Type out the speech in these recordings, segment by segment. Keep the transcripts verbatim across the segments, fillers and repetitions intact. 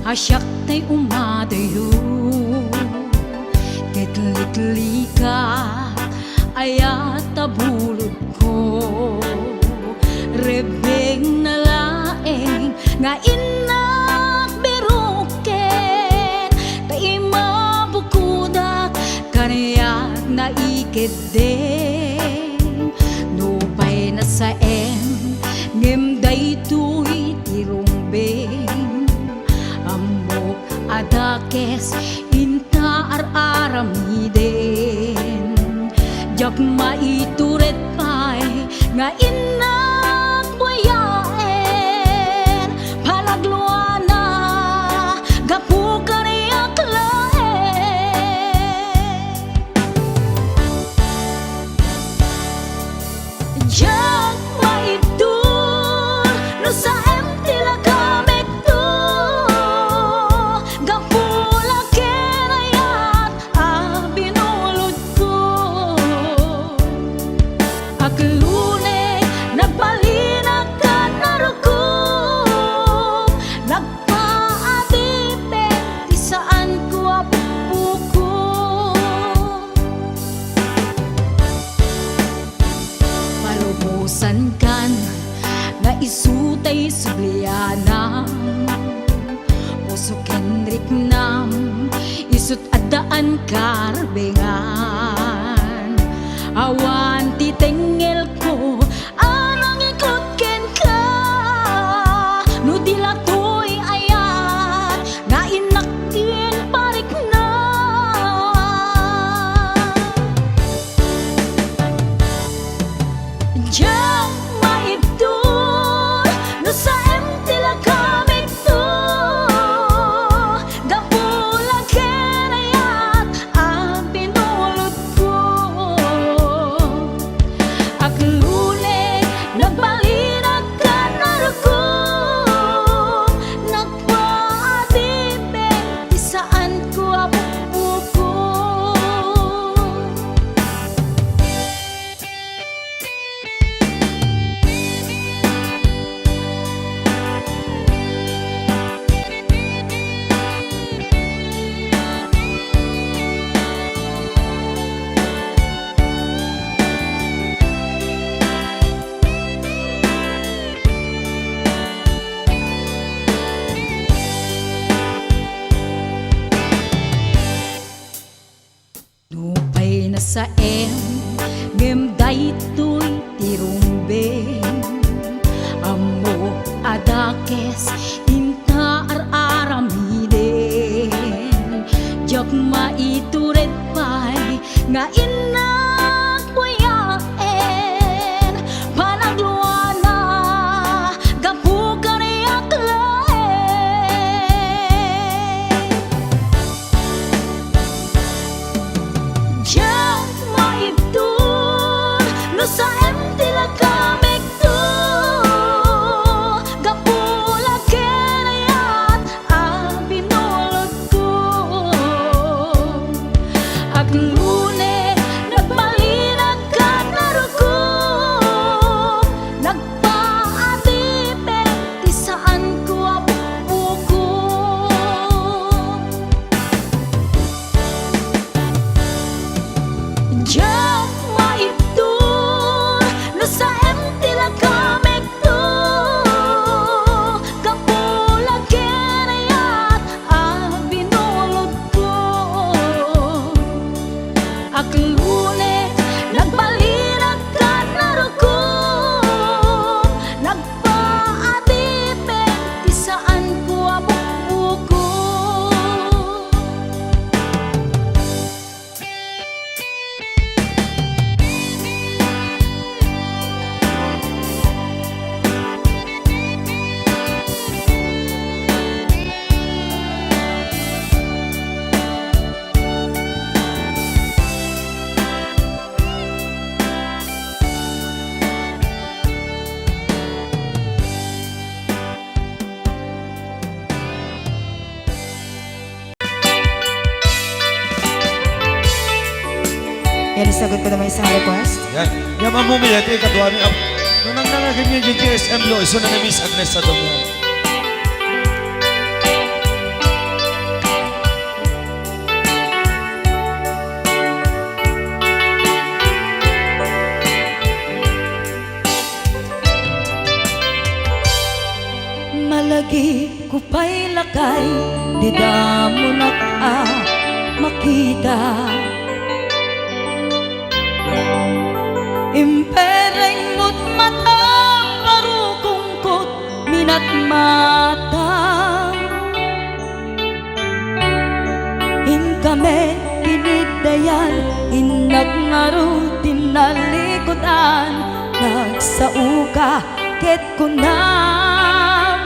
A siak tay umadayo, ket liklikak, ayat a bulodko. Rebbengna laeng nga innak biroken, ta imabukodak kaniak naikeddeng. Nupay nasaem, ngem daytoy ti rumbeng. Ammok a dakes inta ar-aramiden. Diak maitured pay nga innak buyaen. Panagluana gapu kaniak laeng. Diak maibtur no saem ti lagamekto. Gapu la ken ayat a binulodko. Aglune, nagbalinak ken narukom. Nagpaadipen ti saanko a bukbukor. Palubosankan nga isu tay sublianam. Puso ken riknam, isut' addaan karbengan. Awan ti tengngelko a nangikot kenka. No di la toy ayat nga innak ti parikna. Diak maibtur no saem ti lagamekto. Gapu la ken ayat a binulodko. Aglune, nagbalinak ken narukom. Nagpaadipen ti saanko a bukbukor. Nupay nasaem, ngem daytoy ti rumbeng. Ammok a dakes inta ar-aramiden. Diak maitured pay nga innak buyaen. Panagluana gapu kaniak laeng. Diak maibtur no saem ti lagamekto. Gapu la ken ayat a binulodko. Aglune, nagbalinak ken narukom. Nagpaadipen ti saanko a bukbukor. Diak maibtur no saem ti lagamekto. Gapu la ken ayat a binulodko. Aglune, nagbalinak ken narukom. Nagpaadipen ti saanko a bukbukor. Yan, isagot ko naman isang request. Yan. Yan, Ma'am Mumi, ito yung kaduami. Ap-, nung nang nangaganyan yung G S M Lo, iso na na Miss Agnes Sadong yan. lakay, dida munak a makita. Impereng mo't matam, barukongko't minatmata. Inkami iniddayan, innak ngarud tinnalikudan, nagsaoka ket kunam,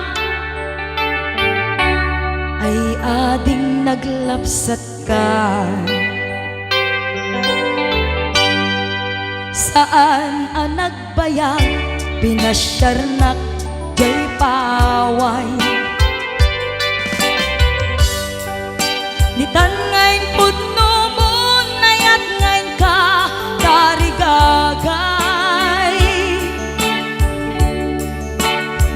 ay ading naglapsatka. Saan a nagbayag, pinasiarnak jay paway. Nitan nga impudnomon, nayat nga inka tarigagay.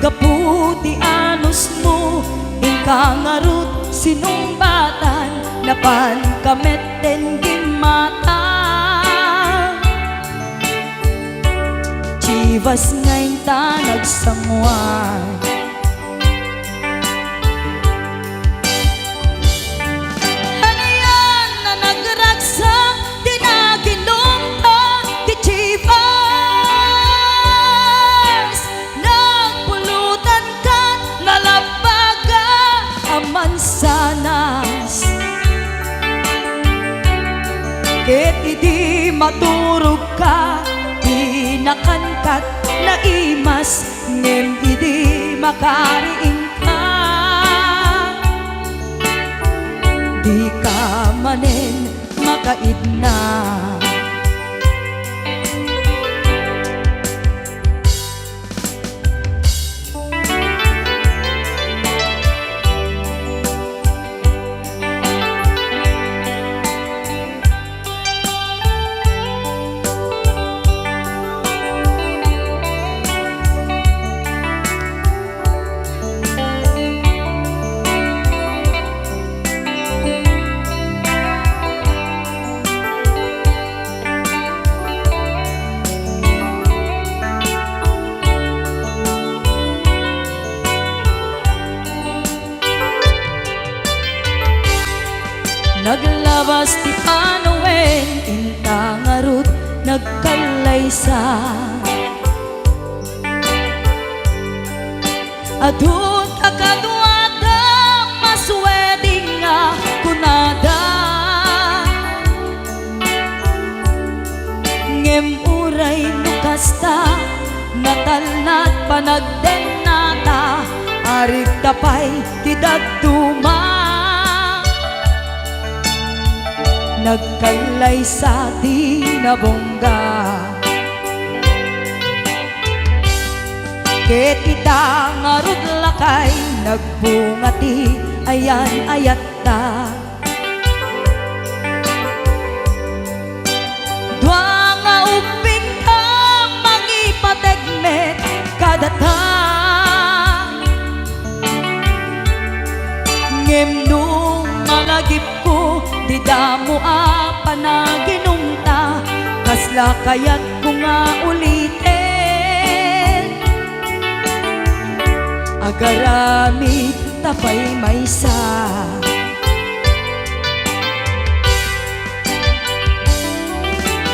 Gapu ti anusmo, inka ngarud sinungbatan, napanka met ten gimmata. Chivas nga inta nagsanguan. Anian a nagragsak ti naginumta ti Chivas? Nagpulutanka, nalabbaga a mansanas. Ket idi maturogka, dinakankat naimas, ngem idi makariingka, dika manen makaidna. Naglabas ti panawen, inta ngarud nagkallaysa. Adu ta kaduada, maswedding nga kunada. Ngem uray no kasta, natalna ti panagdennata, arigta pay ti dadduma. Nagkallaysa ti nabungga. Ket ita ngarud lakay, nagbunga ti ayan-ayatta. Dua nga ubbingka, mangipateg met kadata. Ngem no malagipko ti damo a panaginumta, kasla kayatko nga uliten? Agaramidta pay maysa.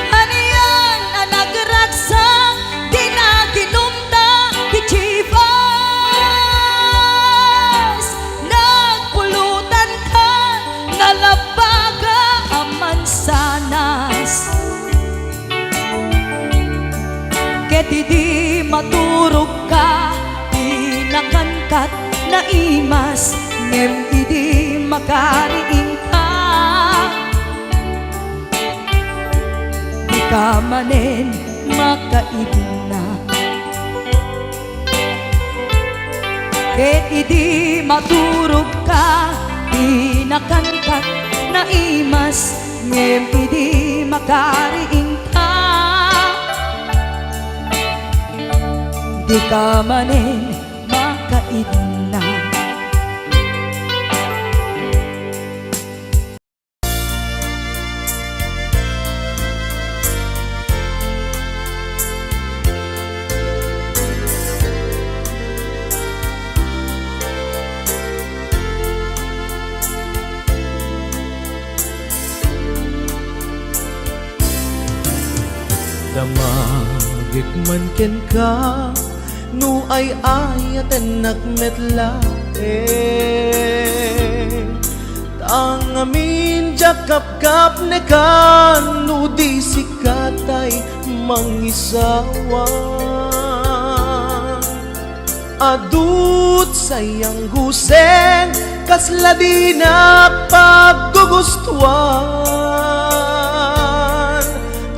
Anian a nagragsak ti naginumta ti Chivas? Nagpulutanka, nalabbaga a mansanas. Ket idi maturogka, dinakankat naimas, ngem idi makariingka, dika manen makaidna. Ket idi maturogka, dinakankat naimas, ngem idi makariingka, dika manen makaidna. Damagek man kenka, no ay-ayatennak met laeng. Ta ngamin diak kapkapnekan, no di sika tay mangisawa. Adut sayang gusen, kasla dinak paggugustuan.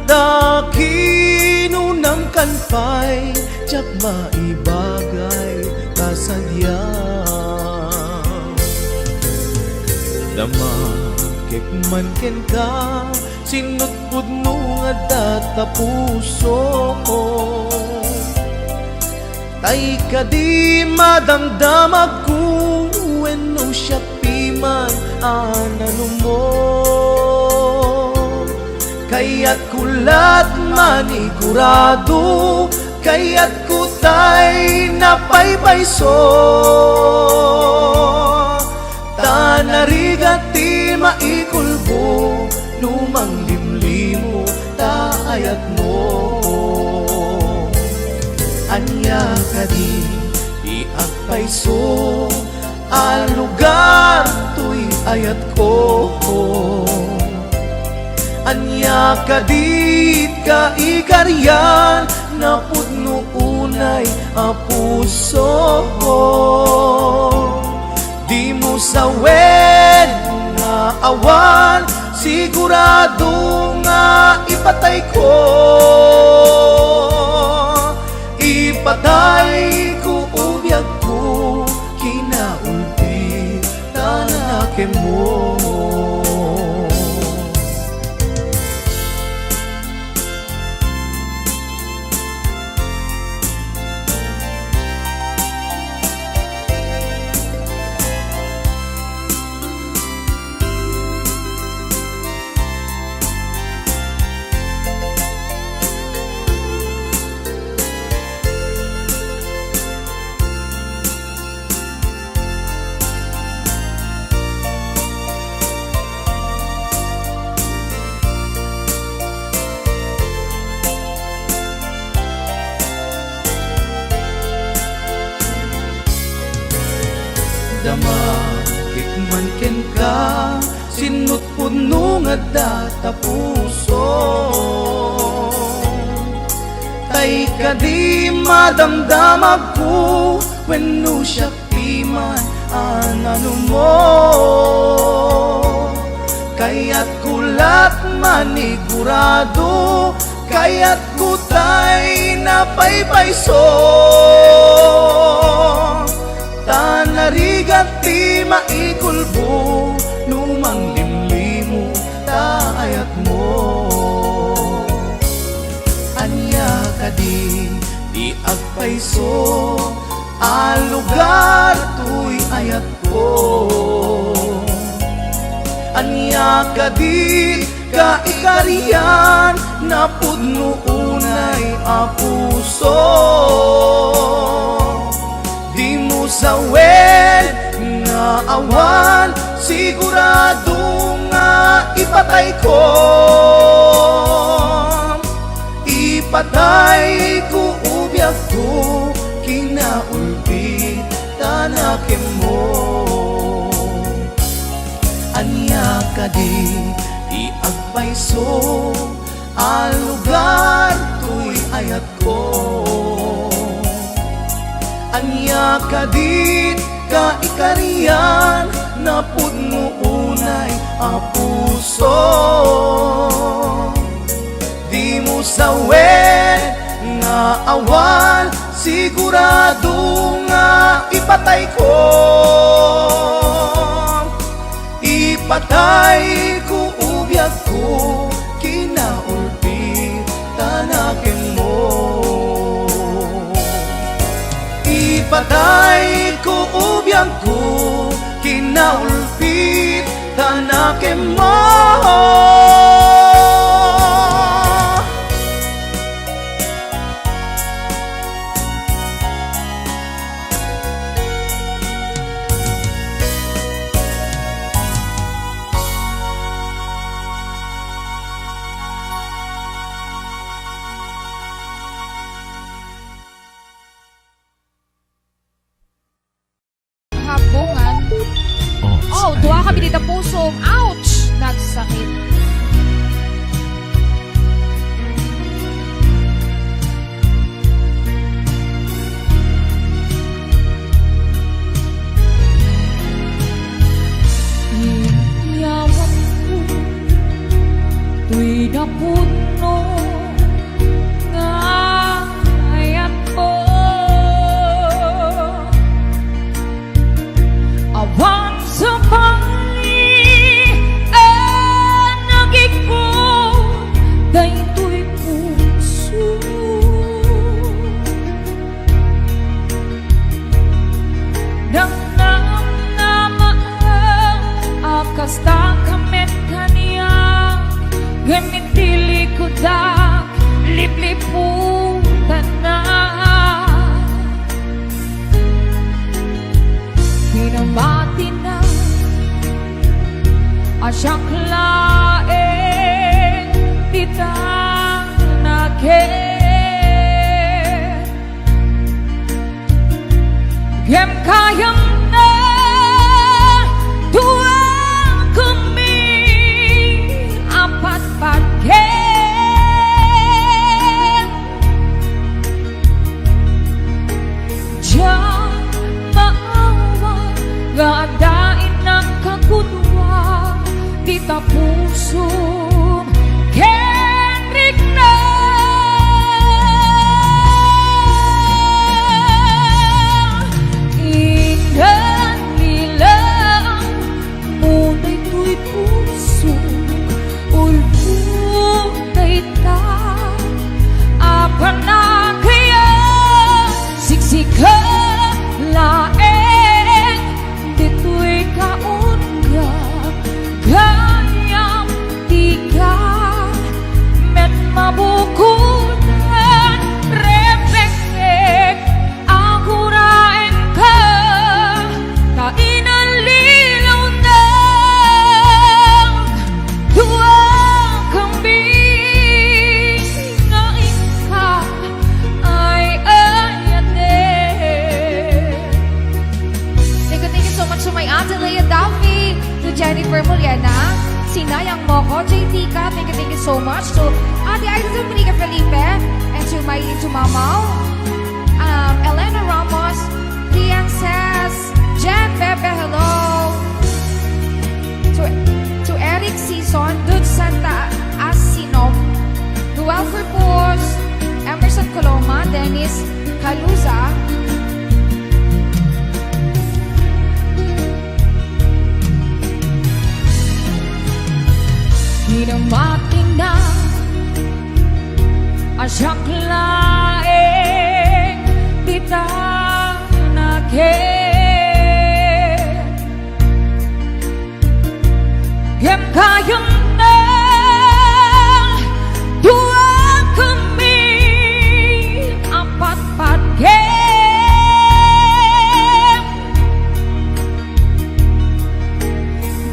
Ta kinunam kan pay, diak maibagay ta sadiak. Damagek man kenka, sinutpudno nga adda ta puso. Tay kadi madamdamagko wenno siak piman a nanumo. Kayatko lat manigurado, kayatko tay napaypayso. Ta narigat ti maikulbo no manglimlimo ta ayatmo. Ania kadi ti agpayso a lugar toy ayatko? Ania kadi ti kaikarian a pudno unay a puso? Dimo sawen nga awan sigurado nga ipatayko. Ipatayko o biagko, kinaulpit ta nakemmo. Damagek man kenka, sinutpudno nga adda ta puso. Tay kadi madamdamagko wenno siak piman a nanumo. Kayatko lat manigurado, kayatko tay napaypayso. Ta narigat ti maikulbo no manglimlimo ta ayatmo. Ania kadi ti agpayso a lugar toy ayatko? Ania kadi ti kaikarian a pudno unay a puso? Dimo sawen nga awan sigurado nga ipatayko. Ipatayko o biagko, kinaulpit ta nakemmo. Ania kadi ti agpayso a lugar toy ayatko? Ania kadi ti kaikarian a pudno unay a puso? Dimo sawen nga awan sigurado nga ipatayko. Ipatayko o biagko, kinaulpit ta nakemmo. Ipatayko o biagko, kinaulpit ta nakemmo. Ouch! Nagsakit. Inyamanko toy napudno nga ayatko. Awan sabali a nagikko daytoy puso. Nangnamnamaak a kasta ka met kaniak, ngem iti likudak, lipliputannak. Pinamatina a siak laeng ti tanaken. Ngem kayatna dua kami a patpatgen. Diak maawan nga adda innak a kudua, dita pusom ken rikna. Inggana lang mo daytoy puso, ulpo dayta. Apanak aya, siksika laeng ditoy kaunga, gayam dika met mabukodan, repengek. Aguraenka ta inalilawnak, dua kami nga inka ay-ayaten. Thank you, thank you so much to my Ate Leah Daffy, to Jennifer Muriana, Sinayang Moko, J T Ka, thank you, thank you so much, to Ate Aiza Felipe, and to my, to Mamaw, um, Elena Ramos, Princess Jen Pepe, hello. To, to Eric Sison, Dud Santa Asinom, to Welfare Force, Emerson Coloma, Dennis Caluza. Pinamatina a siak laeng ti tanaken. Ngem kayatna dua kami a patpatgen.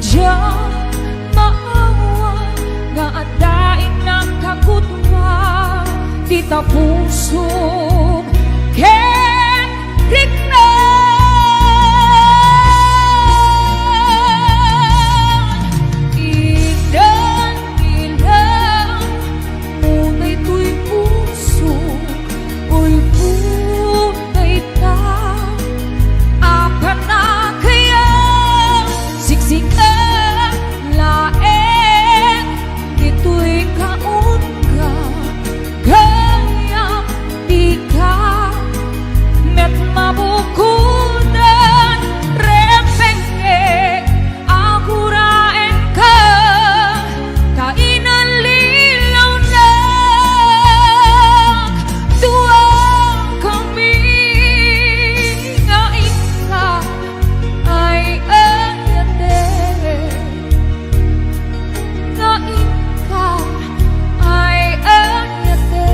Diak maawan nga adda innak a kudua, dita pusom ken rikna. Inalilawnak mo daytoy puso, ulpo dayta. Apanak aya, siksika laeng ditoy kaunga, gayam dika met mabukodan, repengek. Aguraenka ta inalilawnak, dua kami nga inka ay-ayaten. Nga inka ay-ayaten.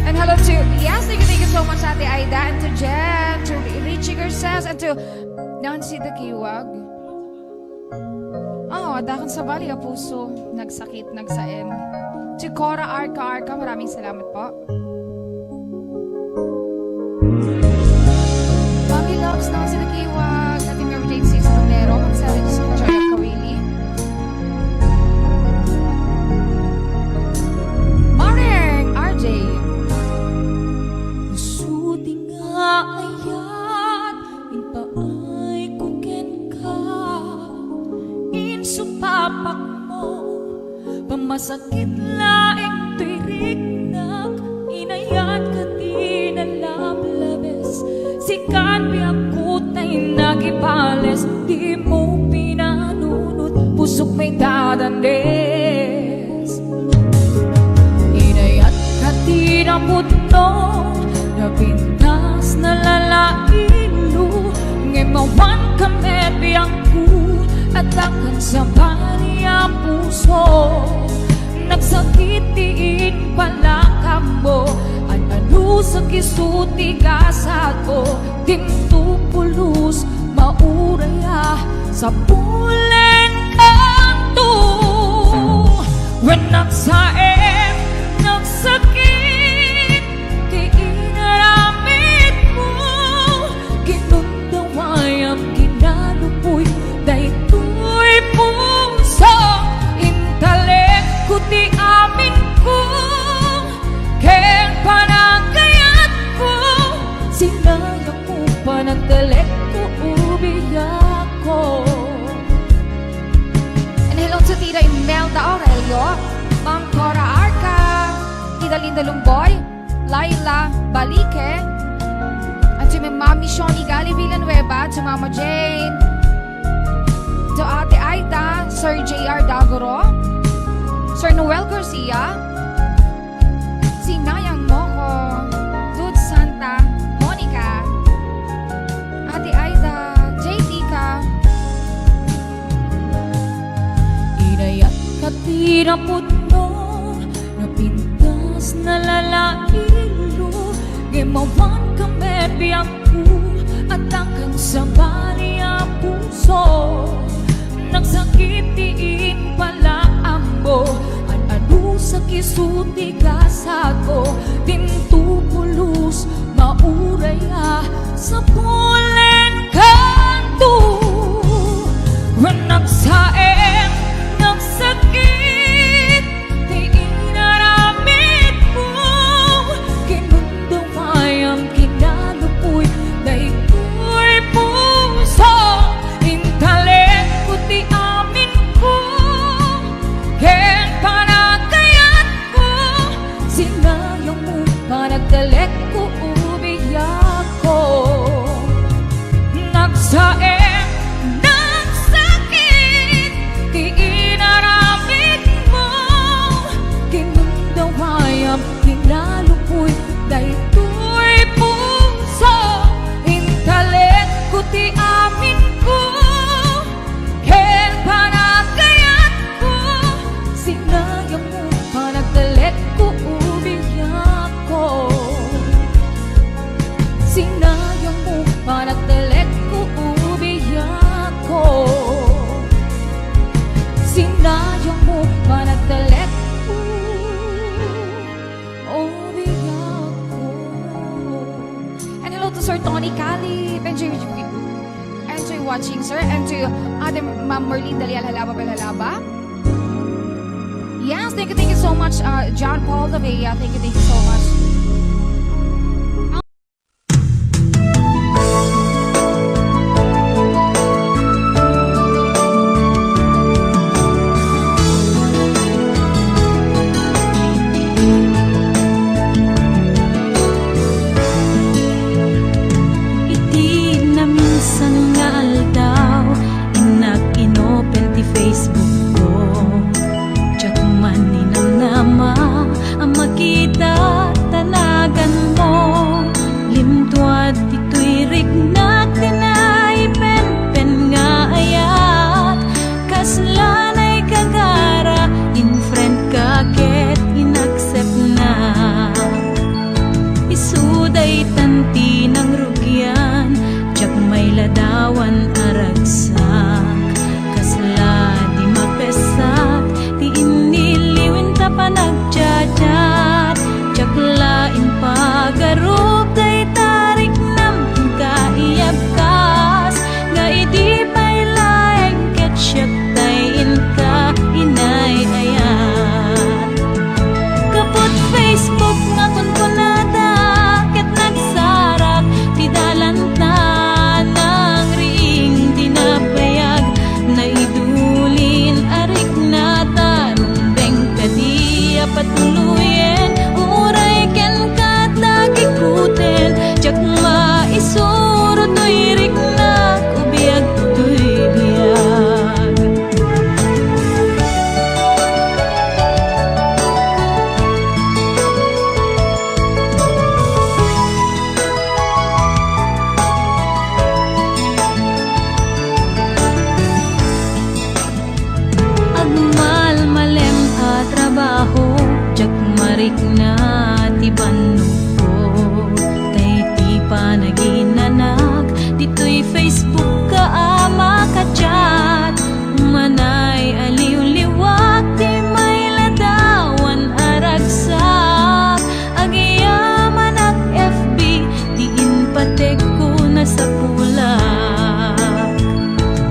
And hello to, yes, thank you, thank you so much, Ate Aida, and to Jen, to Richie Garces, and to Nancy Dakiwag. Oh, adda kan sabali a puso, nagsakit, nagsaem. To Cora Arca Arca, maraming salamat po. Mami Loves, Nancy Dakiwag, Ate Mary Jane Sis Romero, Marcelo Jose Sakit laeng toy riknak, inayat ka ti nalablabes. Sikan biagko tay nagibales, dimo pinanunot, pusok may dadandes. Inayat ka ti napudno, napintas, nalalailo, ngem awan ka met biagko, adda kan sabali a puso. Nagsakit ti impalakam mo, an-ano sa kisu ti gasat ko, dimto pulos, mauray a sapulen kanto. Wen nagsaem, nagsakit ti inaramid mo, kinundawayam, kinalupoy daytoy puso, intalek ko ti amin ko, ken panagayat ko, sinayang mo panagtalek ko, ubiyak ko. And hello to Tita Imelda Aurelio, Ma'am Cora Arca, Tita Linda Lumboy, Laila Balique, at si Mami Shoni Gali Villanueva, to Mama Jane, to Ate Aida, Sir J R Dagoro, Sir Noel Garcia, Sinayang Mo Ko, Dud Santa Monica, Ate Aida, J T ka. Inayat ka ti napudno, napintas, nalalailo, ngem awan ka met biagko, adda kan sabali a puso. Nagsakit ti impalaam mo, an-ano sa kisu ti gasat ko, dimto pulos, mauray a sapulen kanto. Wen nagsaem, nagsakit ti inaramid mo, kinundawayam, kinalupoy daytoy puso, intalek ko ti amin ko, ken panagayat ko, sinayang mo panagtalek ko, ubiyak ko. Nagsaem, nagsakit ti inaramid mo, kinundawayam, kinalupoy daytoy puso, intalek ko ti amin ko, ken panagayat ko, sinayang mo panagtalek ko, ubiyak ko. Sinayang mo panagtalek ko, ubiyak ko. Sinayang mo panagtalek ko, ubiyak ko. And hello to Sir Tony Calip. Enjoy, enjoy watching, sir. And to Ate Ma'am Merlinda Lial Halaba Belhalaba. Yes, thank you, thank you so much, uh, John Paul Lavea. Thank you, thank you so much. Iti naminsan nga aldaw, innak inopen ti Facebook ko. Diak man ninamnama a makita ta Rikna ti bannogko, tay ti panaginanak, ditoy Facebook ka a makachat. Umanay a liwliwak ti mailadawan a ragsak. Agyamanak F B, ti inpatekko nasapulak.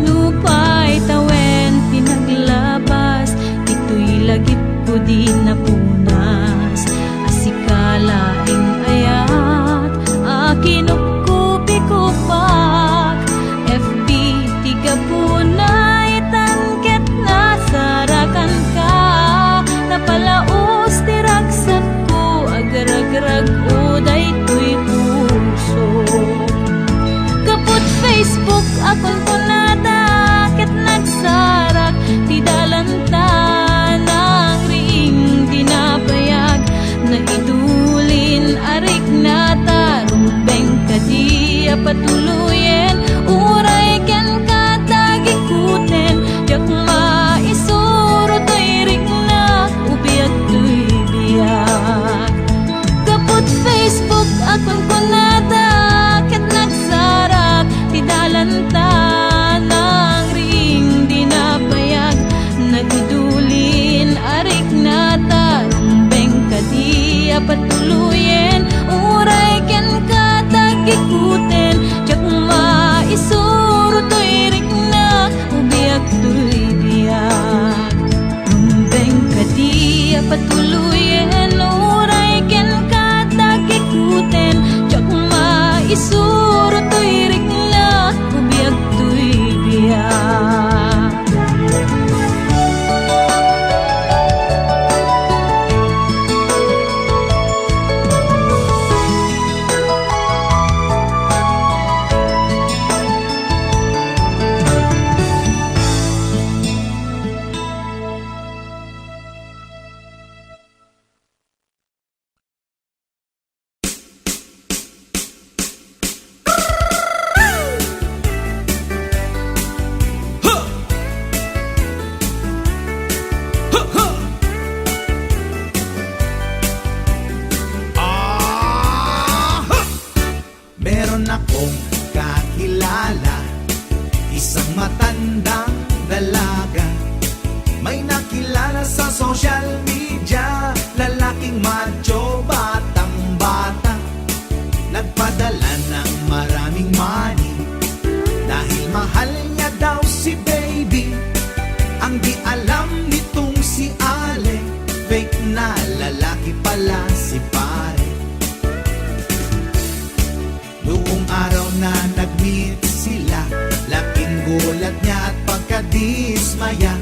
Nupay tawen ti naglabas, ditoy lagipko di napunas. A sika laeng ayat a kinupkupikupak. F B ti gapuna, itan ket nasarakanka. Napalaos ti ragsakko, agragrag-o daytoy puso. Kaput Facebook a kunkunada, ket nagsarak ti dalanta. Nangriing ti napayag, naidulin a riknata. Rumbeng kadi a patuloyen, uray kenka tagikuten. Diak maisuro toy riknak, ubiag toy biag. Kaput Facebook a kunkunada, ket nagsarak ti dalanta. Nangriing di napayag, nagidulin a riknata. Rumbeng kadi a patuloyen, uray kenka tagikuten. Diak maisuro toy riknak, ubiag toy biag. Rumbeng kadi a patuloyen, uray kenka tagikuten. Diak maisuro toy riknak, ubiag toy biag. Meron akong kakilala, isang matandang dalaga. May nakilala sa social media, lalaking macho, batang-bata. Nagpadala ng maraming money dahil mahal niya daw si baby. Ang di alam nitong si Ale, fake na lalaki pala si pare. Noong araw na nag-meet sila, laking gulat niya at pagkadismaya.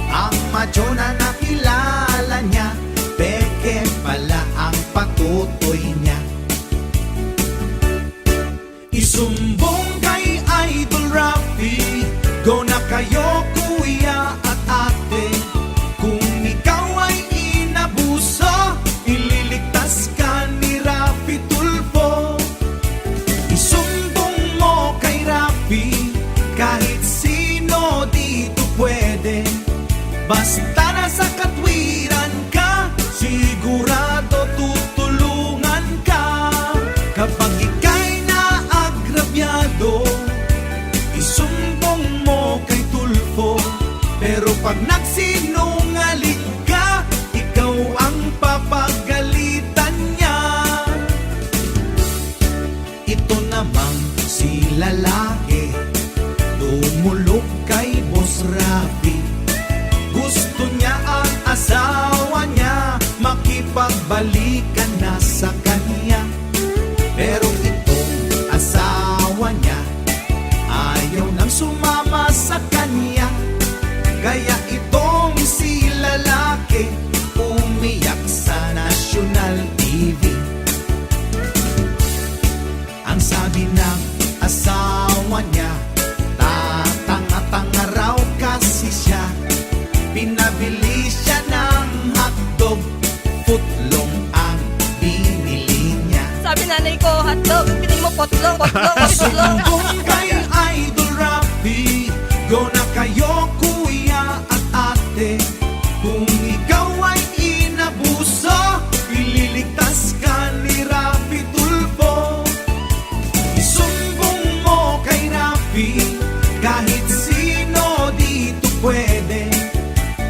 Ang macho na nakilala niya, peke pala ang patutoy niya. Isumbong kay Idol Rafi, go na kayo kuya at ate. Kung ikaw ay inabuso, ililigtas ka ni Rafi Tulfo. Isumbong mo kay Rafi, kahit sino dito pwede. Basta nasa katwiran ka, sigurado tutulungan ka. Kapag ika'y naagrabyado, isumbong mo kay Tulfo. Pero pag nagsinungaling ka, ikaw ang papagalitan niya. Ito namang si lalaki, dumulog kay Boss Rafi. Gusto niya ang asawa niya, makipagbalikan na sa kanya. Pero itong asawa niya, ayaw nang sumama sa kanya. Kaya itong si lalaki, umiyak sa National T V. Ang sabi ng asawa niya, tatanga-tanga raw kasi siya. Pinabili siya ng hotdog, footlong ang binili niya. Sabi nanay ko, "Hotdog, ang pinili mo, potlong, potlong, potlong." Sumbong kay Idol Rafi, go na kayo kuya at ate. Kung ikaw ay inabuso,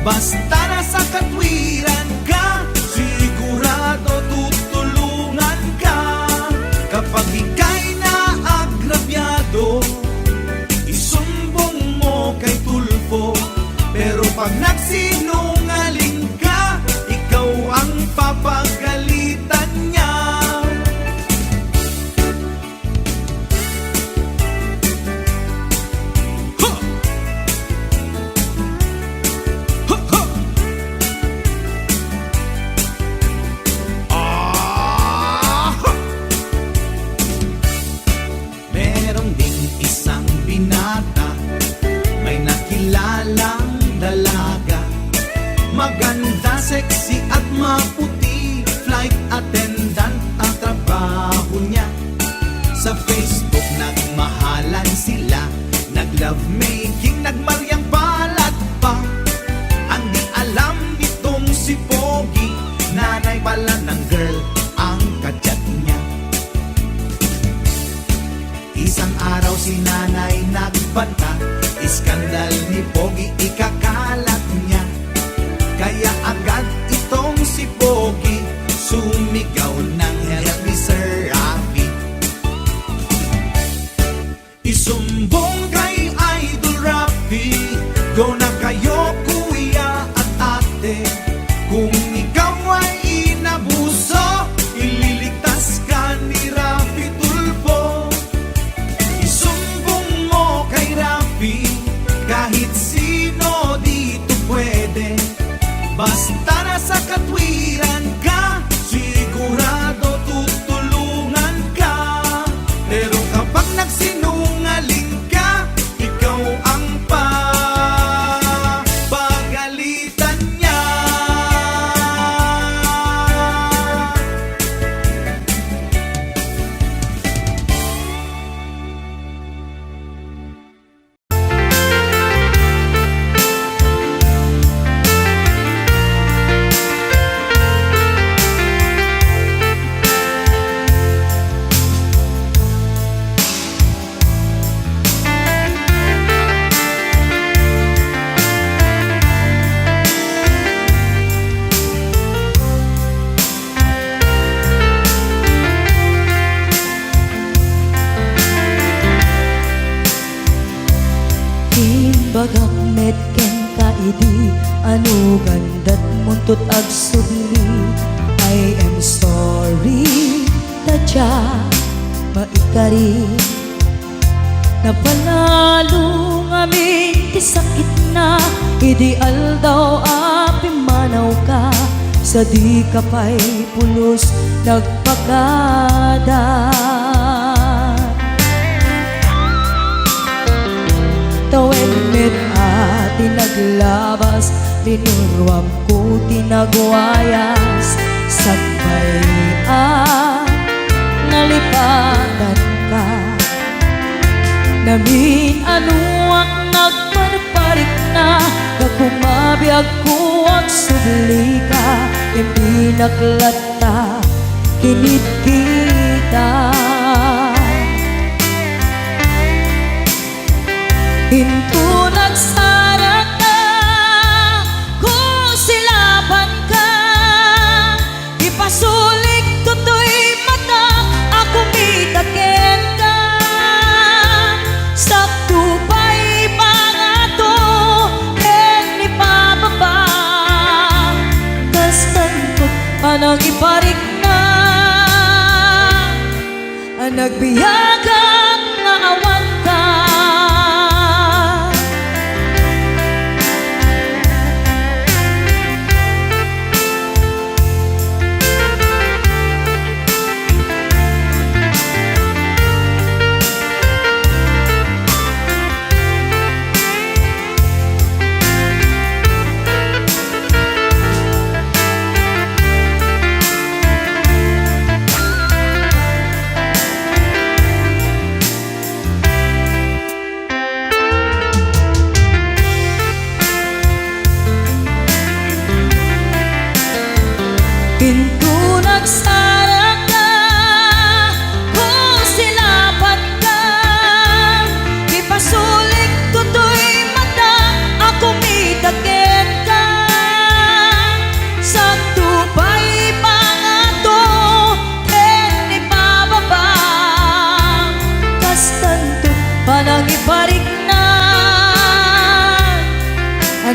Basta nasa katwiran ka, sigurado tutulungan ka. Kapag ika'y naagrabyado, isumbong mo kay Tulfo. Pero pag nagsinungaling ka, ikaw ang papagalitan niya. Ha! Ha, ha! Ah! Ha! Meron ding isang binata, may nakilalang dalaga. Maganda, sexy at maputi, flight attendant ang trabaho niya. Sa Facebook nagmahalan sila, nag-lovemaking, nagmariang balat pa. Ang di alam nitong si Pogi, nanay pala ng girl ang ka-chat niya. Isang araw si nanay nagbanta, iskandal ni Pogi ikakalat niya. Kaya agad itong si Pogi, sumigaw ng "Help me, Sir Rafi." Isumbong kay Idol Rafi, go na kayo, kuya at ate. Kung ikaw ay inabuso, ililigtas ka ni Rafi Tulfo. Isumbong mo kay Rafi, kahit sino dito pwede. Basta nasa katwiran ka, sigurado tutulungan ka. Pero kapag nagsinungaling ka, ikaw ang papagalitan niya. Imbagak met kenka idi, ano gandat muntot agsubli. I am sorry, tadya maikari. Napanalo ngamin ti sakitna idi aldaw a pimmanawka, sadika pay pulos nagpakada. Tawen met a ti naglabas, linuruamko ti nagwayas, sakbay a nalipatanka. Namin-anoak nagparparikna, gapu mabiagko agsublika, imbinak latta kinit kita. Inton nagsarata, kusilapanka, ipasulik toy mata a kumita kenka. Sakto pay pangato ken ipababa, kas tantot a nangiparikna a nagbiagak nga awanka.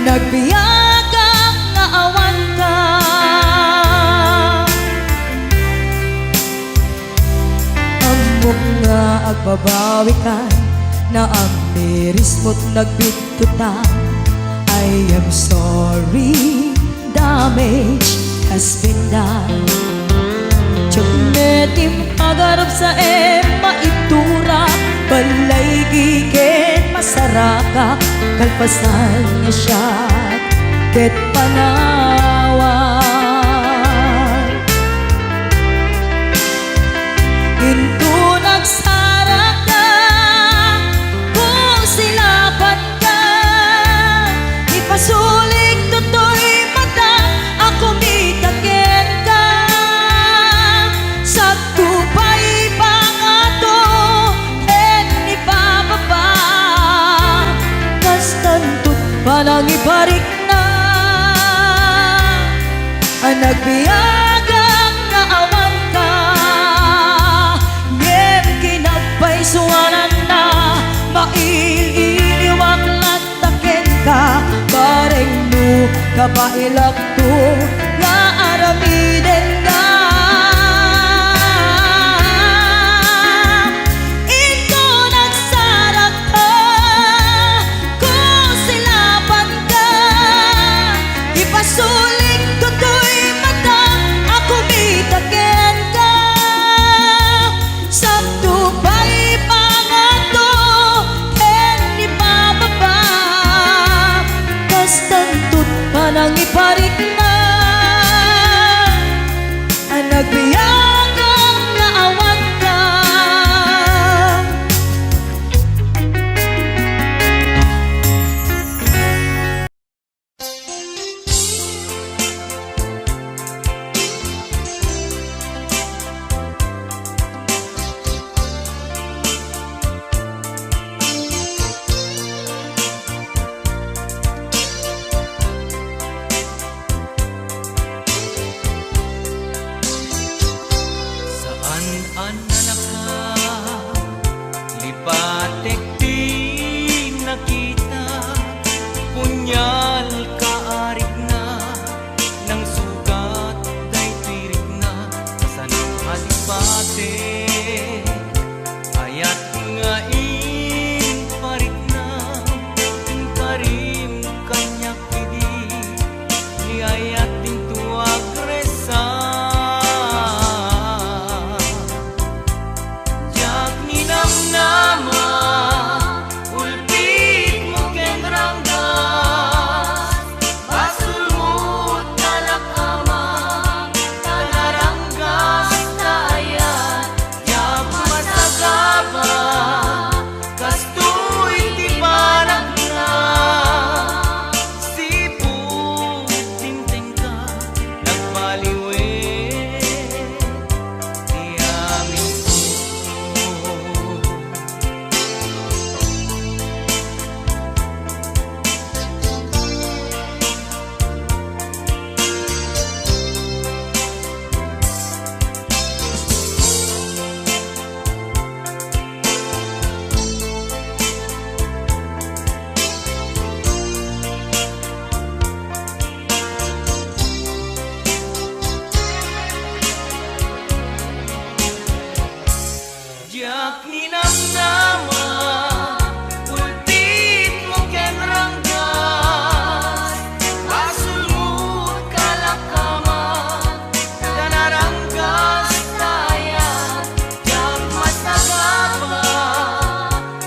Nagbiagak nga awanka. Ammok nga agbabawikan, naamirismo't nagbittutan. I am sorry, damage has been done. Diak met impagarupsaem, maiturak, balay giken masarakak, kalpasan nga siak ket panawan. Inton agsarakka, kung silapan ka, ipasulik toy mata a kumita kenka. Sagto pay pangato ken ipababa, kastanto't panangiparikna. A nagbiagak nga awanka, ngem kinagpaysuananna, mail-iliwak latta kenka, bareng no kabaelakto nga aramidenka. Inton agsarakka, kung silapanka, ipasulik toy mata a kumita kenka. Sagto pay pangato ken ipababa, kastanto't panangiparikna. A nagbiagak nga awanka. Saan a nalaka, lipatek ti nakita, punial kaarigna, nangsugat daytoy rikna, kasano a lipatek, ayat nga imparikna, inkarim kaniak idi, ni ayat dinto agresa. Diak ninamnama, ulpitmo ken ranggas, basolmo kalakama, ta naranggas ta ayat, diak masagaba, kastoy ti panagna. Sipud tingtengka, nagbaliwen ti amin. Diak ninamnama, ulpitmo ken ranggas, basolmo kalakama, ta naranggas ta ayat, diak masagaba,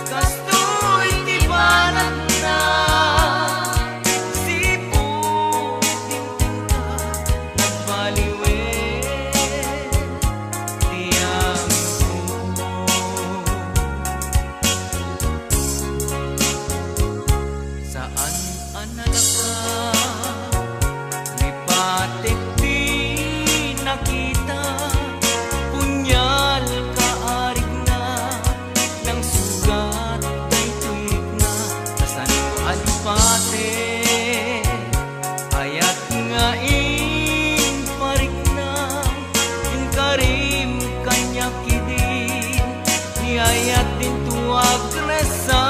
kastoy ti panagna. Sipud tingtengka, nagbaliwen ti amin. Saan a nalaka, lipatek ti nakita, punial kaarigna, nangsugat daytoy rikna, kasano a lipatek, ayat nga imparikna, inkarim kaniak idi, ni ayat dinto agresa.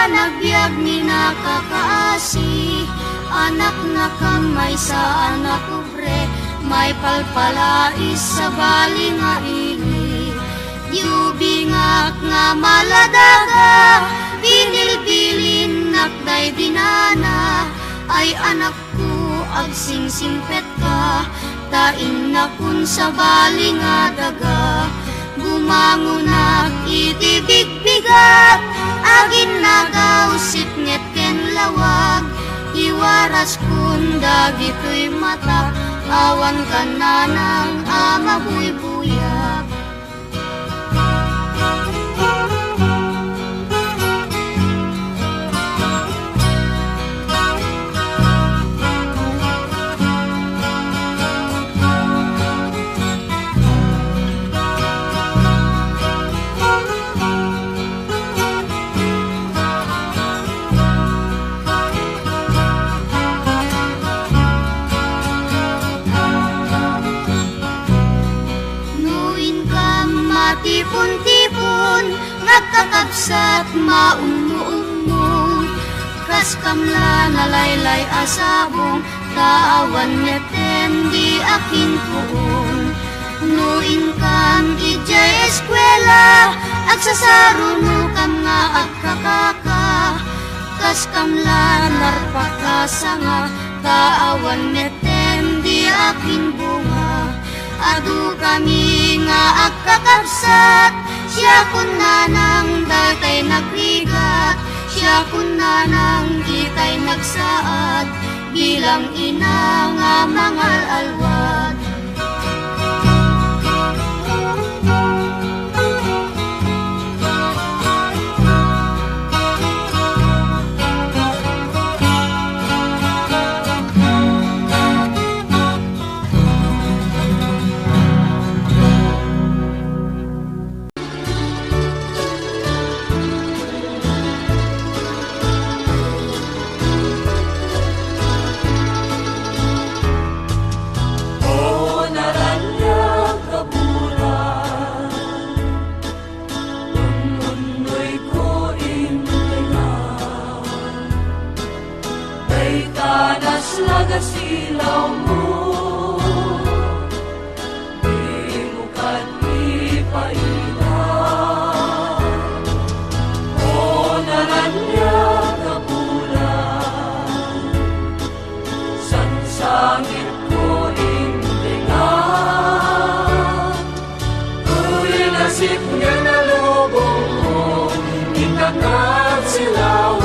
Nagbiag ni nakakaasi, anaknakam maysa a napobre, maipalpalais sabali nga ili. Diyo bingak nga maladaga, binilbilinnak daydi nana, ay anak ko, agsingsingpetka, ta innakon sabali nga daga. Bumangonak iti bigbigat, aginnagaw sipnget ken lawag. Iwaraskon dagitoy matak, awan kannanang a mabuybuyak. No inkam matipon-tipon, ngagkakabsat, maummo-ummo, kas kam la nalaylay a sabong, ta awan metten di akinpuon. No inkam idiay eskuela, agsasarunokam nga agkakaka, kas kam la narpak a sanga, ta awan metten di akinbunga. Adu kami nga agkakabsat, siakon nanang daytay nagrigat, siakon nanang ditay nagsaad, bilang ina nga mangal-alwad. O naraniag a bulan, ununnoyko intingaw, dayta naslagas ilawmo. Dimo kad ipaida, o naraniag a bulan, sangsangitko intingaw. Uray nasipnget a lubongmo, intakan silaw,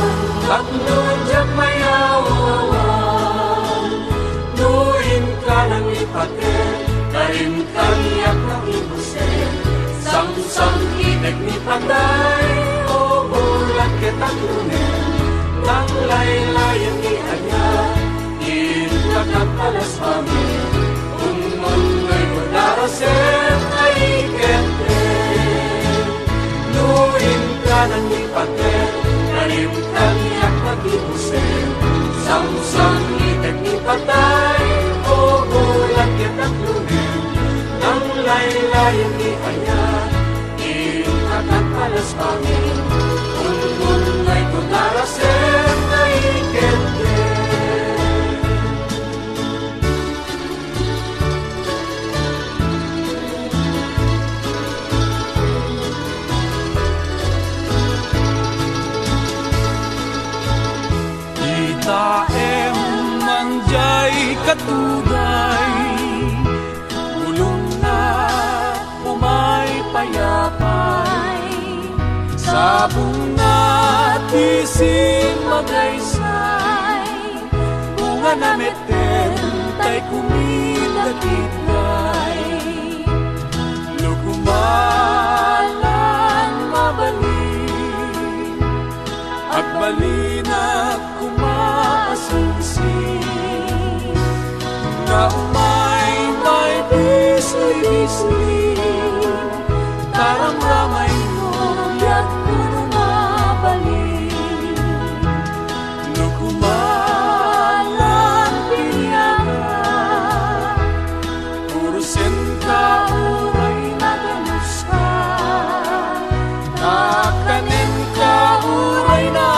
tapno diak mayaw-awan. No inka nangipater, karim kaniak nangibusen, samsangitek ni patay, o bulag ket agrumen, nanglaylayen ni ania, inka nagpalaspamen, ununnoyko darasem nga iketdem. No inka nangipater, karim kaniak nangibusen, samsangitek ni patay, o bulag ket agrumen, nanglaylayen ni ania, inka nagpalaspamen, ununnoyko darasem nga iketdem. Itaem man diay katuday, bulongna umay payapay, sabongna ti simmagaysay, bungana met Tentay kumita kitay, no kumalan mabalin, agbalinak kumaasingsin, nga umay may bisni-bisni, taramramaymo, yat kuno mabalin. No kumalan piniaga, urusenka uray naganuska, kakanenka uray na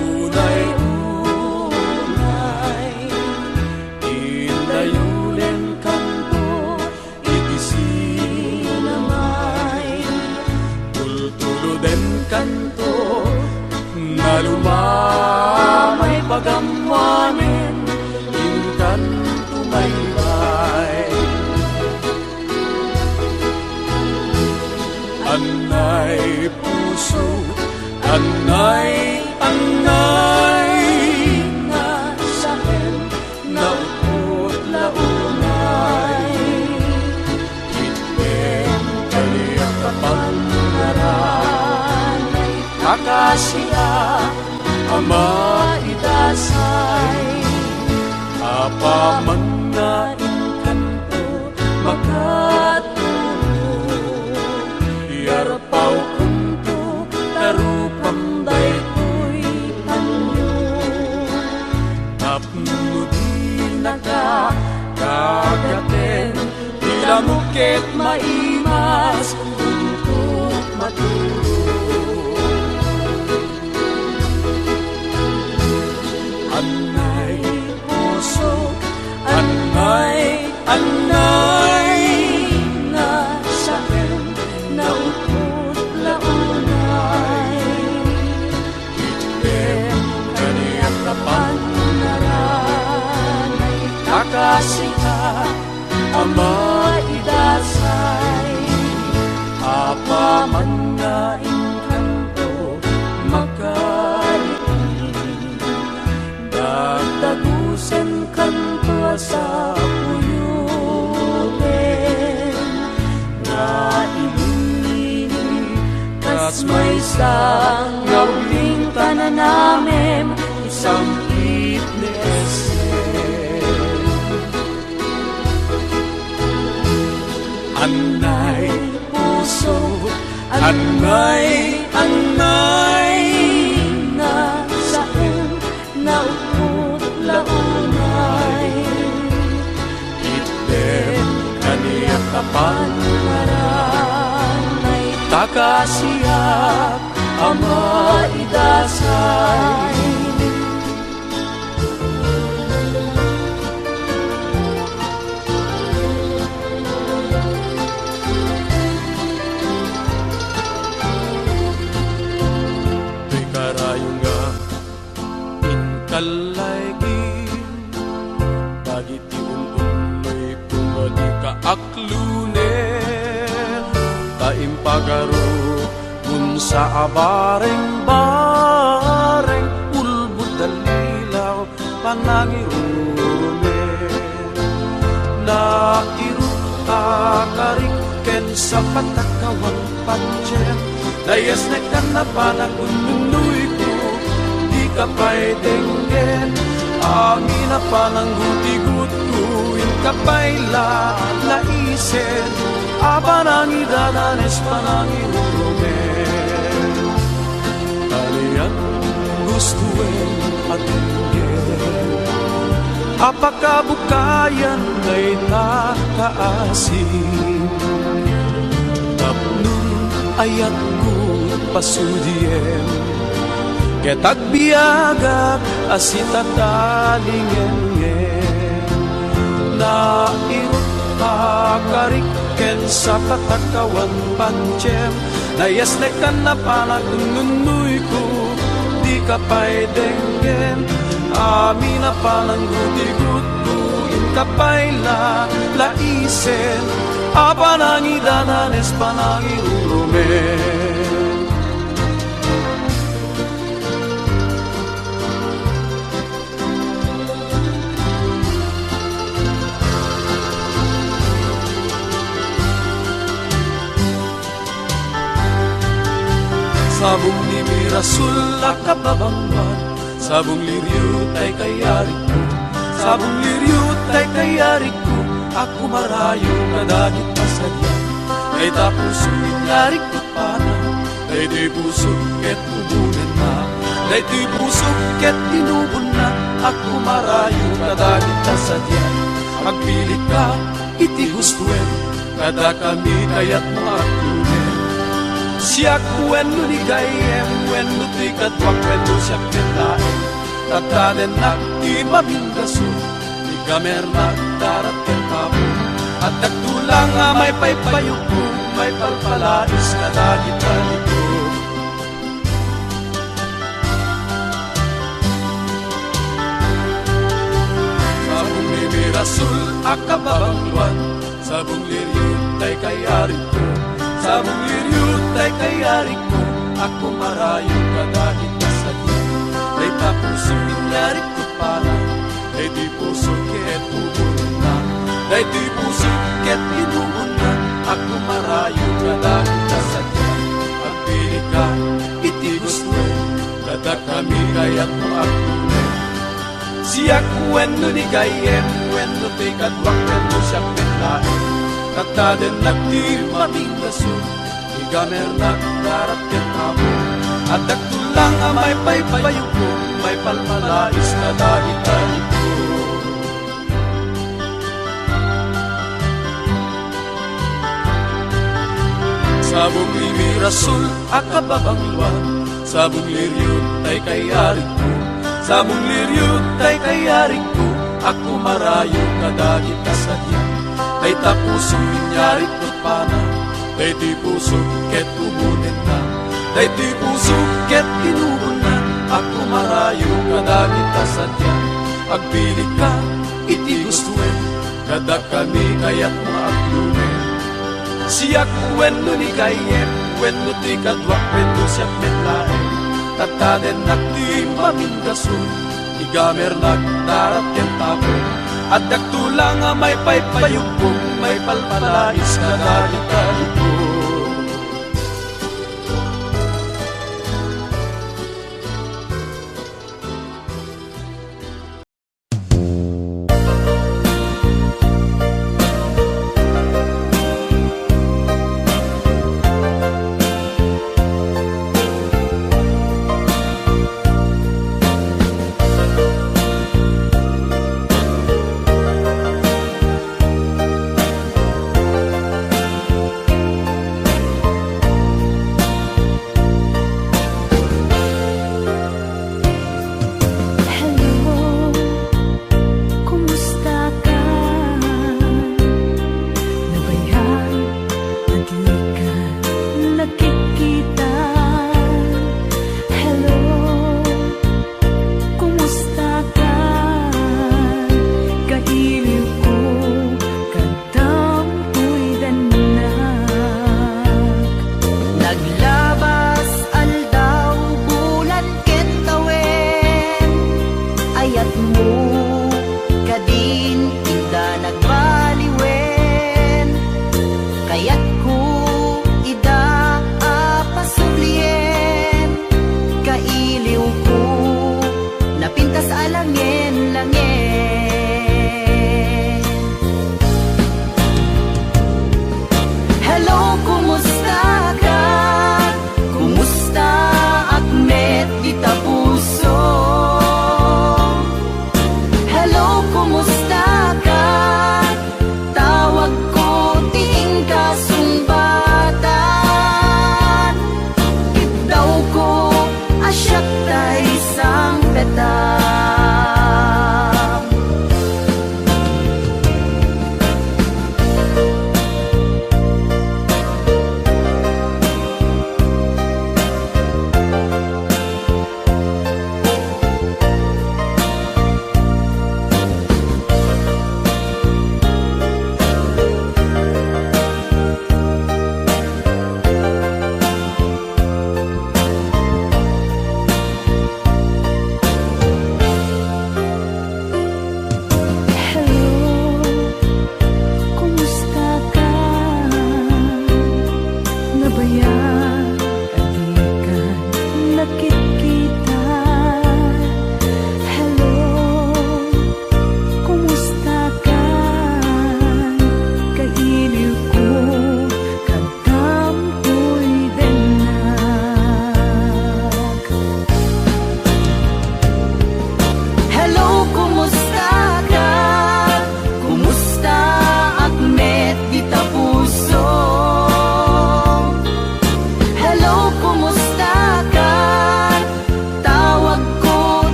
Unay-unay, indayolenkanto iti sinamay. Tultulodenkanto, nalumamay pagammoanen, inkanto maybay. Anay puso, anay, anay, nga saem, naupot la unay. Itdem kaniak a pagnaranay, kakasiak a maidasay. Apaman nga inkanto makatulog, yarpawkonto ta rupam daytoy panyo. Tapno dinaka kagaten, ti lamok ket maimas, untok matulog. Anay puso, anay, anay, nga saem, naupot la unay. Itdem kaniak a pagnaranay, kakasiak a maidasay. Apaman nga inkanto makariing, dagdagusenkanto a sapuyoten, nga ilinlinig kas maysa nga ubing ta nanamem, isam-it ni Esem. Anay puso, anay, anay, nga saem, naupot la unay. Itdem kaniak a pagnaranay, kakasiak a maidasay. Toy karayo nga inkallaygim dagiti un-unnoyko nga dika aklunen, ta impagarok unsa a bareng-bareng, ulbod a lilaw, panangirurumen. Nairut a karik ken sapatakawan patiem, nayesnek a napanak un-unnoyko, dika pay denggen. Amin a pananggutigot ko, inka pay la laisen, a panangidadanes, panangirurumen. Kaniak gustoen a denggen, a pakabukayan dayta kaasim. Tapno ayatko pasudien, ket agbiagak a sitatalingen. Nairut a karik ken sapatakawan patiem, nayesnek a napanak un-unnoyko, dika pay denggen. Amin a pananggutigot ko, inka pay la laisen, a panangidadanes, panangirurumen. Sabong ni Mirasol a kababangban, sabong liriw tay kayarikko, sabong liriw tay kayarikko, a kumarayo kadagiti sadian. Dayta puso inyarikko panaw, daytoy puso ket ubonenna, daytoy puso ket tinubonna, a kumarayo kadagiti sadian. Agbilikka iti gustoem, kadakami kayatmo a agtunem. Siak wenno ni gayyem, wenno ti kaduak, wenno siak met laeng, tadtadennak ti mamingasut, igamernak darat ken tapok. Addak tulang a maipaypayubbog, maipalpalais kadagita likud. Sabong ni Mirasul a kababangloan, sabong liriut tay kayarigko, sabong liriut tay kayarigko, a kumarayo kadagita sadiay. Dayta puso inyarigko pana, daydi puso ket ubonenna, daydi puso ket inubonna, a kumarayo kadagita sadiay. Agbilika iti gustoem, kadakami kayatmo agdumeng. Siak wenno ni gayyem, wenno ti kaduak, wenno siak met laeng, tadtadennak ti mamingasut, igamernak darat ken tapok. Addak tulang a maipaypayubbog, maipalpalais kadagita likud. Sabong ni Mirasul a kababangloan, sabong liriut tay kayarigko, sabong liriut tay kayarigko, a kumarayo kadagita sadiay. Dayta puso inyarigko pana, daydi puso ket ubonenna, daydi puso ket inubonna, a kumarayo kadagita sadiay. Agbilika iti gustoem, kadakami kayatmo agdumeng. Siak wenno ni gayyem, wenno ti kaduak, wenno siak met laeng, tadtadennak ti mamingasut, igamernak darat ken tapok. Addak tulang a maipaypayubbog, maipalpalais kadagita likud.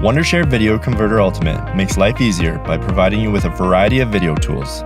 Wondershare Video Converter Ultimate makes life easier by providing you with a variety of video tools.